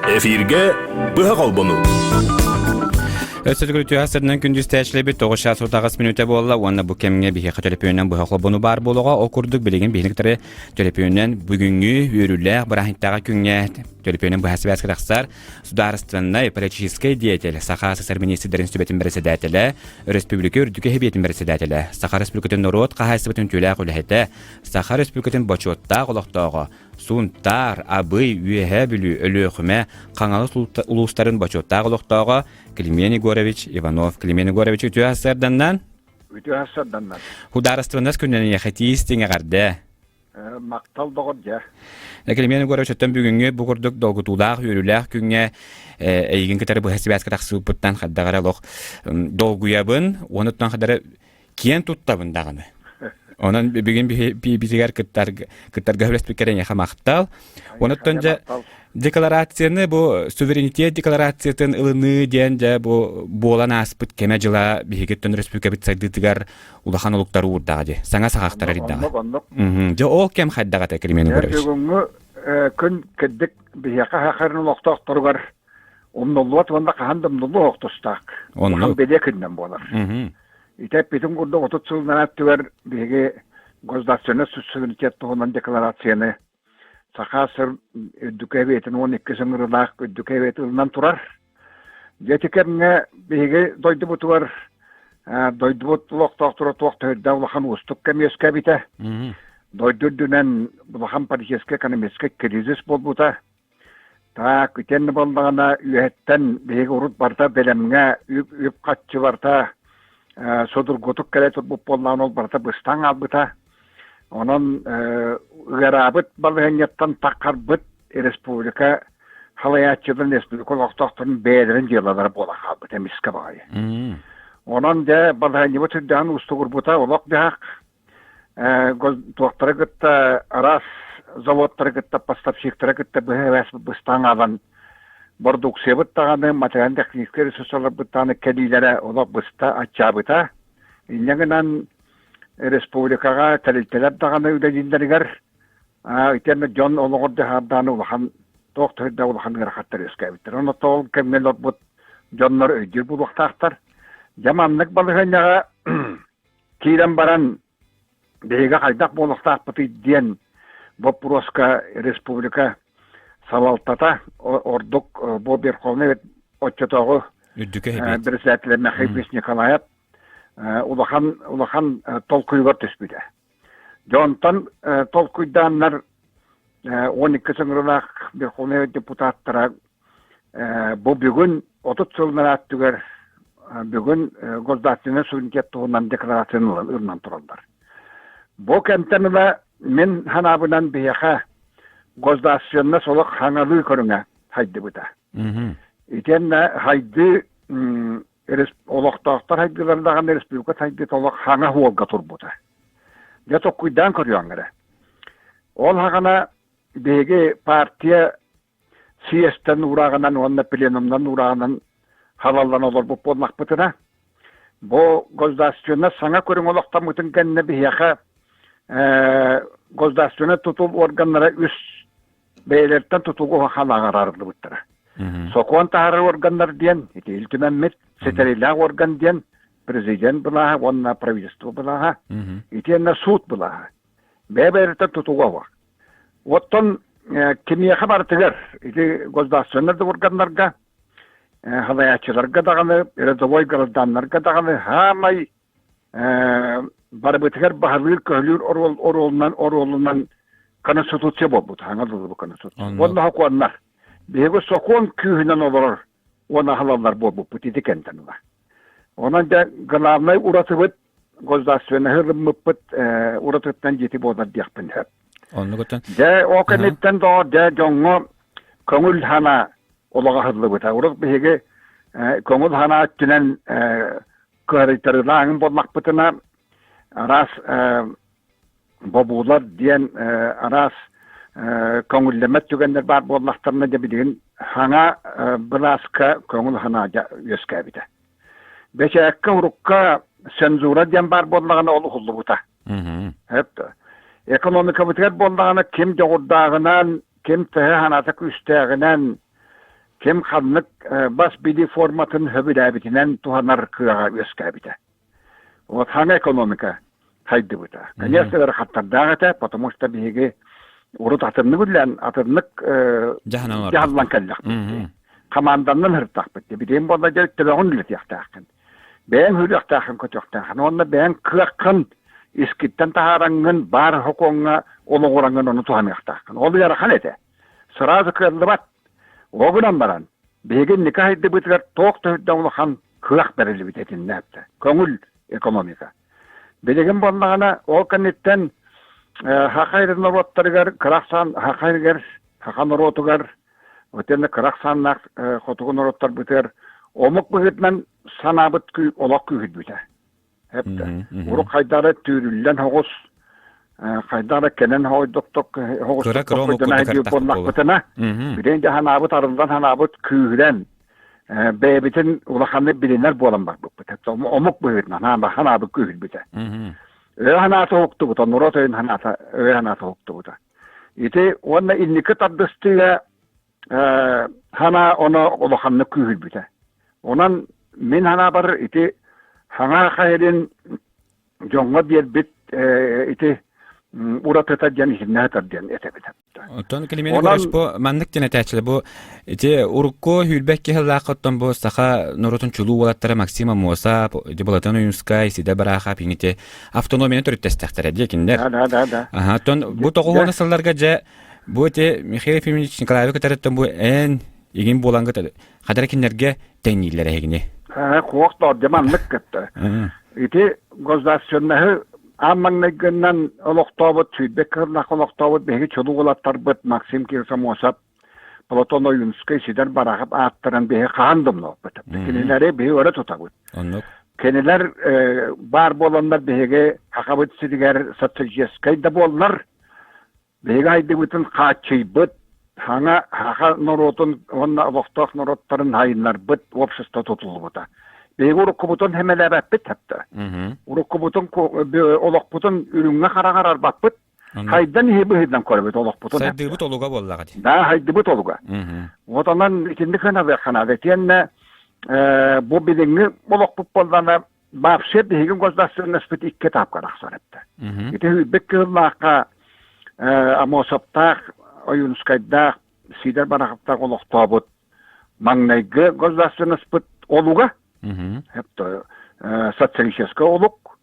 Эфиргэ быһа холбону. Өссө төгүл үтүө сырынан күндүстээчилэбит 9 час 38 мүнүүтэ буолла уонна бу кэмҥэ биһиэхэ төлөпүөнүнэн быһа холбону баар буолуоҕа. Ол курдук билигин биһиги кытары төлөпүөнүнэн бүгүҥҥү үөрүүлээх бырааһынньыктааҕы күҥҥэ төлөпүөнүн быһа сибээскэ тахсар судаарыстыбаннай политическай деятель, Саха СССР министрдэрин сүбэтин бэрэссэдээтэлэ, Өрөспүүбүлүкэ үрдүкү Сэбиэтин бэрэссэдээтэлэ, Саха Республикатын норуот хаһаайыстыбатын үтүөлээх үлэһитэ, Саха Республикатын бочуоттаах олохтооҕо, Сунтаар, Абый, Үөһээ Бүлүү, Өлүөхүмэ, Хаҥалас улуустарын бочуоттаах олохтооҕо Климент Егорович Иванов. Климент Егорович үтүө сарданнан. Үтүө сарданнан. Худаарыстыбаннас күннэн эйиэхэ тиис эҕэрдэ. Махтал доҕор дьэ. Климент Егорович оттон бүгүҥҥү бу курдук долгутуулаах, үөрүүлээх күҥҥэ эйигин кытары быһа сибээскэ тахсыбыппыттан хайдах эрэ олох долгуйабын, уонуттан хайдах эрэ киэн туттабын даҕаны. Онон бүгүн бибитигэр кыттарга кыттарга үлэспиккэр эйиэхэ махтал. Онуттан дьэ декларацияны бу суверенитет декларациятын ылыныы диэн дьэ бу буолан ааспыт кэмэ дьыла биһигиттэн өрөспүүбүлүкэбит сайдыытыгар улахан олуктары уурдаҕа дии. Саҥа саҕахтар эрийдэҕэ. Оннук, Дьэ ол кэм хайдах этэ Климент Егорович? Бүгүҥҥү күн кырдьык биһиэхэ хахарын олохтоохторугар умнуллубат уонна хаһан да умнуллуох тустаах. Улахан бэлиэ күннэн буолар. Ити эппитим курдук 30 сылынан өттүгэр биһиги государственный суверенитет туһунан декларацияны Саха сир үрдүкү эбиэтин 12 ыҥырыылаах үрдүкү эбиэт ылынан турар. Дьэ ити кэмҥэ биһиги дойдубутугар дойдубут олохтоохторо туох да улахан уустук кэм үөскээбитэ. Дойду үрдүнэн улахан политическай экономическай кризис буолбута. Так, итиэннэ буоллаҕына үөһэттэн биһиги урут барыта бэлэмҥэ үп-харчы барыта судургутук кэлэ турбут буоллаҕына ол барыта быстан хаалбыта. Онон ыараабыт балаһыанньаттан таххарбыт республика халайааччыларын, республика олохтоохторун бэйэлэрин дьыалалара буола хаалбыт эмискэ баҕайы. Онон дьэ балаһыанньабыт үрдээн уустугурбута олох-дьаһах туохтары кытта араас заводтары кытта поставщиктары кытта быһа быстаан аалан бородууксуйабыт даҕаны материально-техническэй ресурсаларбыт даҕаны кэлиилэрэ олох быста аччаабыта. Инньэ гынан республикаҕа тэрилтэлэр даҕаны үлэлииллэригэр итиэннэ дьон олоҕор дьаһаардааны улахан туох да улахан ыарахаттар үөскээбиттэр. Онон ол кэмҥэ олорбут дьоннор өйдүүр буолуохтаахтар. Дьэ маннык балаһыанньаҕа Киирэн баран биһиги хайдах буолуохтаахпытый диэн боппуруоска республика салалтата ордук бу Верховный оччотооҕу председателэ Михаил Николаев улахан улахан толкуйугар түспүтэ. Дьэ онтон толкуйдааннар 12 сыҥырылаах Верховный депутаттара Бу бүгүн 30 сыл нарааттыгар бүгүн государственный суверенитет туһунан декларацияны ылынан тураллар. Бу кэмтэн ыла мин санаабынан биһиэхэ государственность олох хаҥалыы көрүҥэ хайдыбыта. Итиэннэ хайдыы олохтоохтор хайдыылар даҕаны республика хайдыыта олох хаҥа суолга турбута. Дьэ токкуйдаан көрүөҥ эрэ. Ол хаҕана биһиги партия съезтэн уурааҕынан уонна пленумнан уурааҕынан халаллан олорбут буоллахпытына, бу государственнай саҥа көрүҥ олохтоммутун кэннэ биһиэхэ государственнай тутул органнара үс бэйэлэриттэн тутулугу ханаҕарарыллыбыттара. Сокуон таһаарар органнар диэн ити Ил Түмэммит, ситэриилээх орган диэн президент былааһа уонна правительство былааһа, итиэннэ суут былааһа. Бэйэ-бэйэлэриттэн тутулуга бар. Оттон кимиэхэ барытыгар ити государственнай да органнарга, халайааччыларга даҕаны, рядовой гражданнарга даҕаны хаамай барыбытыгар баһылыыр-көһүлүүр оруолунан оруолунан конституция буолбут, хаҥа дылы конституция. Уонна сокуоннар. Биһиги сокуон күүһүнэн олорор уонна аһылаллар буолбуппут ити кэмтэн ыла. Онон дьэ главнай уратыбыт государственноһы ылыммыппыт уратыттан дьити буолар диэхпин сөп. Оннугуттан. Дьэ, ол кэнниттэн доҕор, дьэ, дьоҥҥо көҥүл санаа олоҕо аһыллыбыта. Урут биһиги көҥүл санаа өттүнэн кыарыйтарыылааҥын буоллахпытына, араас бобуулар диэн араас көҥүллэммэт түгэннэр баар буоллахтарына, дьэ билигин хаҥа былааска көҥүл санаа үөскээбитэ. Бэчээккэ урукка цензура диэн баар буоллаҕына ол уһуллубута. Экономикабытыгар буоллаҕына ким дьоҕурдааҕынан, ким төһө санаата күүстээҕинэн, Ким ханнык бас билии форматын сөбүлээбитинэн туһанар кыаҕа үөскээбитэ. Вот хаҥа экономика хайдыбыта. Конечно, ыарахаттардаах этэ, потому что биһиги урут атыннык үллээн, атыннык дьаһаллан кэллэхпит. Команданнан ырыттахпыт. Билигин буолла дьэ төбөҕүн үлэтиэхтээххин. Бэйэҥ үрүөхтээххин, көтүөхтээххин. Уонна бэйэҥ кыаххын искиттэн таһаараҥҥын, баар сокуоҥҥа олоҕураҥҥын ону туһаныахтааххын. Ол ыарахан этэ. Сразу кыаллыбат. Ол гынан баран, биһиги инники сайдыбытыгар туох да үрдэ улахан кыах бэриллибит этиннээптэ. Көҥүл экономика. Билигин буоллаҕына, ол кэнниттэн саха сирин норуоттарыгар кыра ахсаан саха сиригэр, саха норуотугар итиэннэ кыра ахсааннаах хотугу норуоттарбытыгар омук быһыытынан санаабыт олох күүһүрбүтэ. Урут хайдах эрэ түүрүллэн соҕус, хайдах эрэ кэнэн хоойдокток соҕус буоллахпытына, билигин дьэ санаабыт арыллан санаабыт күүһүрэн, бэйэбитин улаханнык билинэр буолан барбыппыт. Омук быһыытынан санаабыт күүһүрбүтэ. Өй санаата уһуктубута, норуот өйүн санаата, өй санаата уһуктубута. Ити уонна инники тардыстыыга санаа оно улаханнык күүһүрбүтэ. Онон мин санаабар ити саҥа хайырын дьоҥҥо биэрбит ити уратыта диэн иһиннэ сытар диэн этэбит. Оттон Климент Егорович бу маннык диэн этээччилэр бу ити урукку сүүрбэт киһилаах оттон бу саха норуотун чулуу уолаттара Максим Аммосов, Деболатан Ойунскай, Сида Барахов ити автономияны төрүттэстэхтэрэ дии кинилэр. Да, да, да. Аха, оттон бу тоҕуһуона сылларга дьэ бу ити Михаил Ефимович Николаевы кытарыттан бу эн игин буолан хадара кинилэргэ тэҥнииллэр эһигини. Куох дьэ маннык кытта. Ити государственноһы аан маҥнайгынан олохтообут, сүүрбэт кыһыннах олохтообут биһиги чулуу уолаттарбыт Максим Кирсамосов, Платон Ойунскай, Сидор Барахов ааттарын биһи хаһан да умнубаппыт. Кинилэри биһи өрө тутабыт. Оннук. Кинилэр баар буоланнар биһиги Сахабыт сиригэр социалистическай да буоллар, Биһиги айдыбытын хааччыйбыт, саҥа саха норуотун уонна олохтоох норуоттарын хайыннарбыт общество тутуллубута. Биһиги уруккубутун хэмэлээбэппит хатта. Уруккубутун олохпутун үрүҥҥэ хараҕар арбаппыт. Хайдан иһи быһыынан көрөбүт олохпутун. Сайдыыбыт олуга буоллаҕа дии. Да, хайдыбыт олуга. Вот онон итинник ханабыахха наада. Итиэннэ бу билиҥҥи олохпут буоллаҕына Вообще биһиги государственноспыт икки этапка тахсар эттэ. Ити Үрбэт Кыһыллаахха Амосовтаах, Ойуунускайдаах, Сидор Бараховтаах олохтообут маҥнайгы государственноспыт олуга, социалистическай олук,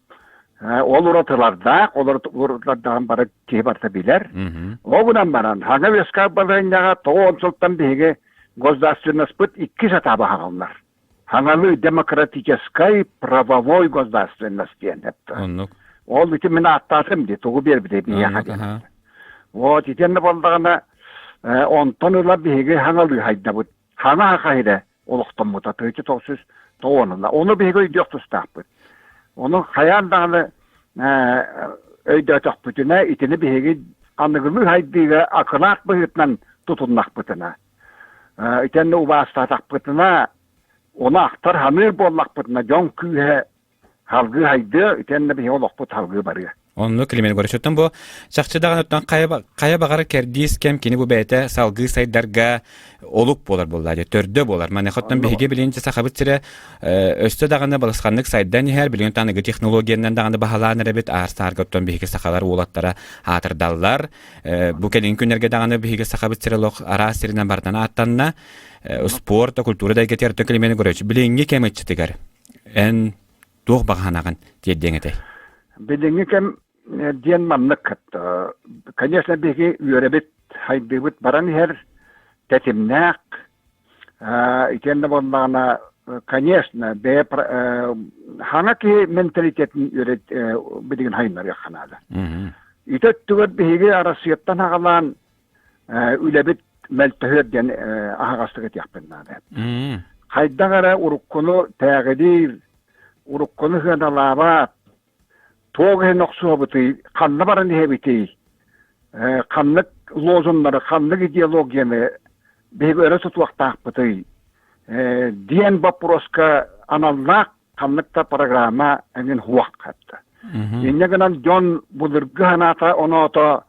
ол уратылардаах, ол уратылардаах бары киһи барыта билэр. Ол гынан баран, хаҥа үөскэ балаһыанньаҕа тоҕо он сылтан биһиги государственноспыт иккис этаба хаҕаллар. Хаҥалыы демократическай правовой государственность диэн эттэ. Оннук. Ол ити мин ааттаатым дии, тугу биэрбитэ биһиэхэ диэн. Вот итиэннэ буоллаҕына онтон ыла биһиги хаҥалыы хайдабыт. Хаҥа хаһыра олохтоммута тыһыынча тоҕус тоҕуонула. Ону биһиги өйдүөх тустаахпыт. Ону хайаан даҕаны өйдөөтөхпүтүнэ итини биһиги аныгылыы хайдыыга акылаат быһыытынан тутуннахпытына Итиэннэ убаастаатахпытына, ону ахтар-саныыр буоллахпытына, дьон күүһэ салгыы хайдыа, итиэннэ биһиги олохпут салгыы барыа. Оннук Климент Егорович, оттон бу чахчы даҕаны оттон хайа, хайа баҕар кэрдиис кэм кини бу бэйэтэ салгыы сайдарга олук буолар буолла дии, төрдө буолар. Маныаха оттон биһиги билигин Сахабыт сирэ өссө даҕаны балысханнык сайдан иһэр, билигин аныгы технологиянан даҕаны баһылаан эрэбит, аар-саарга оттон биһиги сахалар уолаттара аатырдаллар. Бу кэлин күннэргэ даҕаны биһиги Сахабыт сирэ олох араас сиринэн барытын ааттанна. Спорт, культура да эйгэтигэр Артем Климент Егорович, билиҥҥи кэм ыччатыгар эн туох баҕанаҕын тиэрдиэҥ этэй? Билиҥҥи кэм диэн маннык. Конечно, биһиги үөрэбит, хайдыыбыт баран иһэр тэтимнээх, Итиэннэ буоллаҕына, конечно, бэйэ хаҥа киһи менталитетин билигин хайыннарыахха наада. Ити өттүгэр биһиги Арассыыйаттан аҕалаан үлэбит мөлтөһүөр диэн аһаҕастык этиэхпин наада. Хайдах эрэ уруккуну тээҕилиир, уруккуну сыаналаабат, туох иһин охсуһабытый, ханна баран иһэбитий, ханнык лозуннары, ханнык идеологияны биһиги өрө тутуохтаахпытый диэн боппуруоска аналлаах ханнык да программа эҥин суох хатта. Инньэ гынан дьон былыргы санаата оноото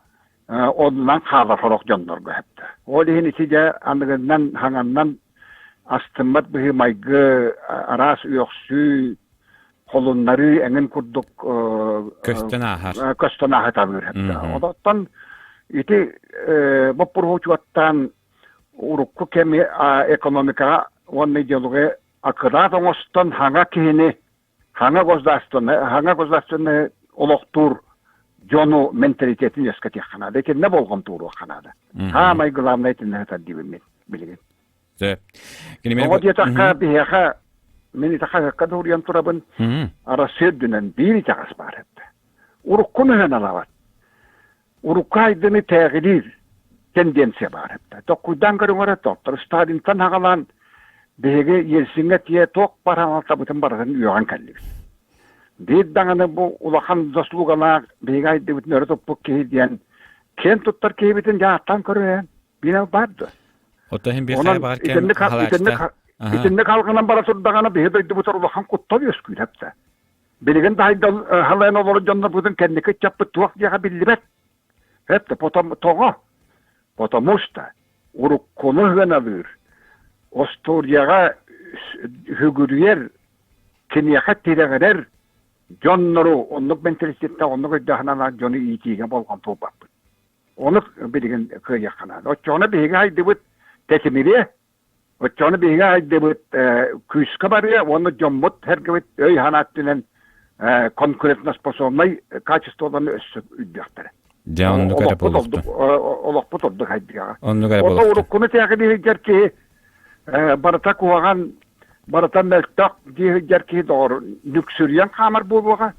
оннунан хаалар сорох дьоннорго хэптэ. Ол иһин ити дьэ аныгынан хаҥаннан. астыммат быһыы-майгы, араас үөхсүү, холуннарыы эҥин курдук көстөн ааһар. Көстөн ааһыталыыр. Оттон ити боппуруоһу учуоттаан урукку кэми экономикаҕа уонна идеология акылаат оҥостон хаҥа киһини хаҥа государственнай хаҥа государственнай олохтуур дьону менталитетин үөскэтиэххэ наада. Итиннэ болҕомто ууруохха наада. Хаамай главное итиннэ сытар диибин мин билигин. Сөп. Тоҕо диэтэххэ, биһиэхэ мин итэҕэһэккэ да уруйан турабын, Арассыыйа үрдүнэн биир итэҕэс баар этэ. Уруккуну ыһан Урукку айдыны тээҕилиир тенденция баар этэ. Токкуйдаан көрүҥ эрэ, доктор Сталинтан аҕалаан биһиги Ельциҥҥэ тиийэ туох баран барытын үөҕэн кэллибит. Биир даҕаны бу улахан заслугалаах биһиги айдыбытын өрө туппут киһи диэн киэн туттар киһибитин дьааттаан көрүһэн биир баар дуо? Оттон иһин биир хайа баҕар кэм халаачта. Итинник алҕынан бара турдаҕына биһи дойдубутар улахан куттал үөскүүр эптэ. Билигин да халайан олорор дьоннорбутун кэнники ыччаппыт туох диэхэ биллибэт. Эптэ потом тоҕо? Потому что уруккуну ыһыаналыыр, остуоруйаҕа сүгүрүйэр, киниэхэ тирэҕирэр дьоннору оннук менталитеттаах, оннук өйдөөх дьону иитиигэ болҕомто уурбаппыт. Ону билигин кыайыахха наада. Оччоҕуна биһиги хайдыбыт тэтимириэ, оччоҕуна биһиги хайдыбыт күүскэ барыа уонна дьоммут сэргэбит өй-санаа өттүнэн конкурентоспособнай качестволарын өссө үрдүөхтэрэ. Дьэ, оннук эрэ буолуохтун. Олохпут ордук хайдыаҕа. Оннук эрэ буолуохтун. Уруккуну тээҕи сылдьар киһи барыта куһаҕан, барыта мөлтөх дии сылдьар киһи доҕор нүксүрүйэн хаамар буолуоҕа.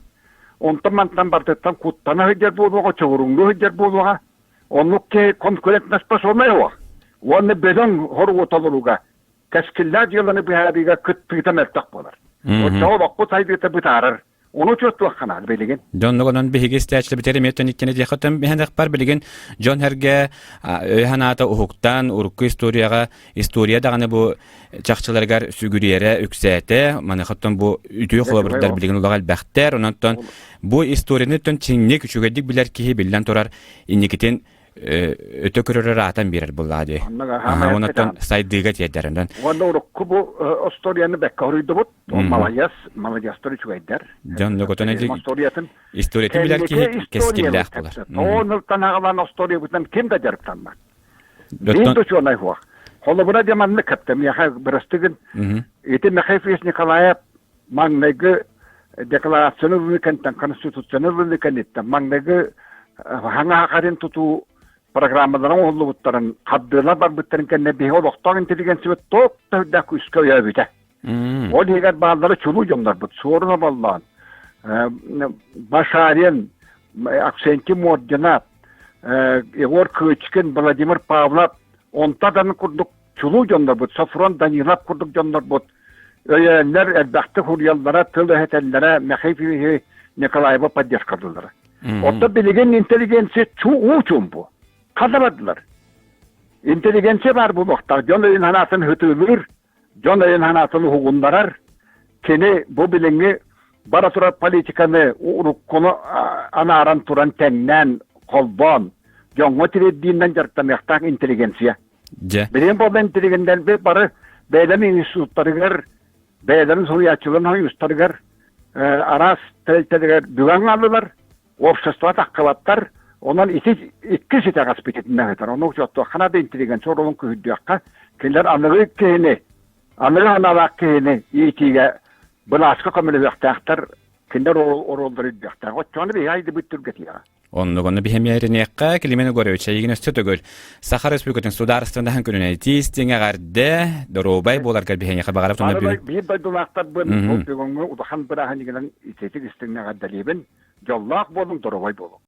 Онтон мантан барытыттан куттана сылдьар буолуоҕа, чоҕуруҥнуу сылдьар буолуоҕа. Оннук киһи конкурентоспособнай суох. Уонна бөдөҥ хоругу толорууга кэскиллээх дьыаланы быһаарыыга кыттыыта мөлтөх буолар. Оччоҕо олохпут сайдыыта бытаарар. Ону учуоттуохха наада билигин. Дьоннук онон биһиги истээччилэрбитигэр эмиэ төнүккэни диэхэ иһэнэхпэр билигин дьон сэргэ өй санаата уһуктан урукку историяҕа история даҕаны бу чахчыларыгар сүгүрүйэрэ үксээтэ. Маныхаттан бу үтүө холобурдар билигин улаҕа элбэхтэр. Онон бу историяны төн чиҥник үчүгэйдик билэр киһи биллэн турар инникитин өтө көрөрөр аатан биэрэр буллаа дии. Онон сайдыыга тиэрдэр. Онон Уонна урукку бу остуоруйаны бэккэ хоруйдубут. Маладьыас, маладьыастар үчүгэйдэр. Дьон нөкөтөн историятын историятын билэр киһи кэскиллээх буолар. Тоонултан аҕалан остуоруйабытынан ким да дьарыктаммат. Биир да учуонай суох. Холобура дьэ маннык кэптэ миэхэ бырастыгын. Ити Михаил Ильич Николаев маҥнайгы декларацияны ылыы кэнниттэн, конституцияны ылыы кэнниттэн маҥнайгы хаҥа харын тутуу программаларын оҥоһуллубуттарын, хардыылар барбыттарын кэннэ биһи олохтоох интеллигенциябыт туох да үрдээх күүскэ өйөөбүтэ. Ол иһигэр бааллара чулуу дьоннорбут, Суорун Оболлоон, Башарин, Аксентий Мординов, Егор Кычкин, Владимир Павлов, онто дан курдук чулуу дьоннорбут, Софрон Данилов курдук дьоннорбут өйөөннөр элбэхтик хуруйаллара, тыл эһэтэллэрэ, Михаил Николаева поддержкалыыллара. Оттон билигин интеллигенция чуу уу чуумпу. Ханна бардылар? Интеллигенция баар буолуохтаах. Дьон өйүн санаатын хытыылыыр, дьон өйүн санаатын уһугуннарар. Кини бу билиҥҥи бара турар политиканы уруккуну анааран туран тэҥнээн, холбоон, дьоҥҥо тириэрдиинэн дьарыктаныахтаах интеллигенция. Дьэ. Билигин буолла интеллигеннэрбит бары бэйэлэрин институттарыгар, бэйэлэрин суруйааччыларын хойуустарыгар араас тэрилтэлэригэр бүгэн хааллылар, общество таххыбаттар, онон ити иккис итэҕэспит итиннэ сытар. Ону учуоттуохха наада интеллигенция оруолун күһүрдүөххэ, кинилэр аныгы киһини, аныгы санаалаах киһини иитиигэ былааска көмөлөһүөхтээхтэр, кинилэр оруоллары үрдүөхтээх. Оччоҕуна биһиги айдыбыт түргэтиэҕэ. Оннугуну биһэмиэриниэххэ Климент Егорович эйигин өссө төгүл Саха Республикатын судаарыстыбаннаһын күнүнэн итии-истиҥ эҕэрдэ, доруобай буоларгар биһиэхэ баҕарабыт уонна бүгүн Биир дойдулаахтарбын бу бүгүҥҥү улахан бырааһынньыгынан итиитик истиҥ эҕэрдэлиибин. Дьоллоох буолуҥ, доруобай буолуҥ.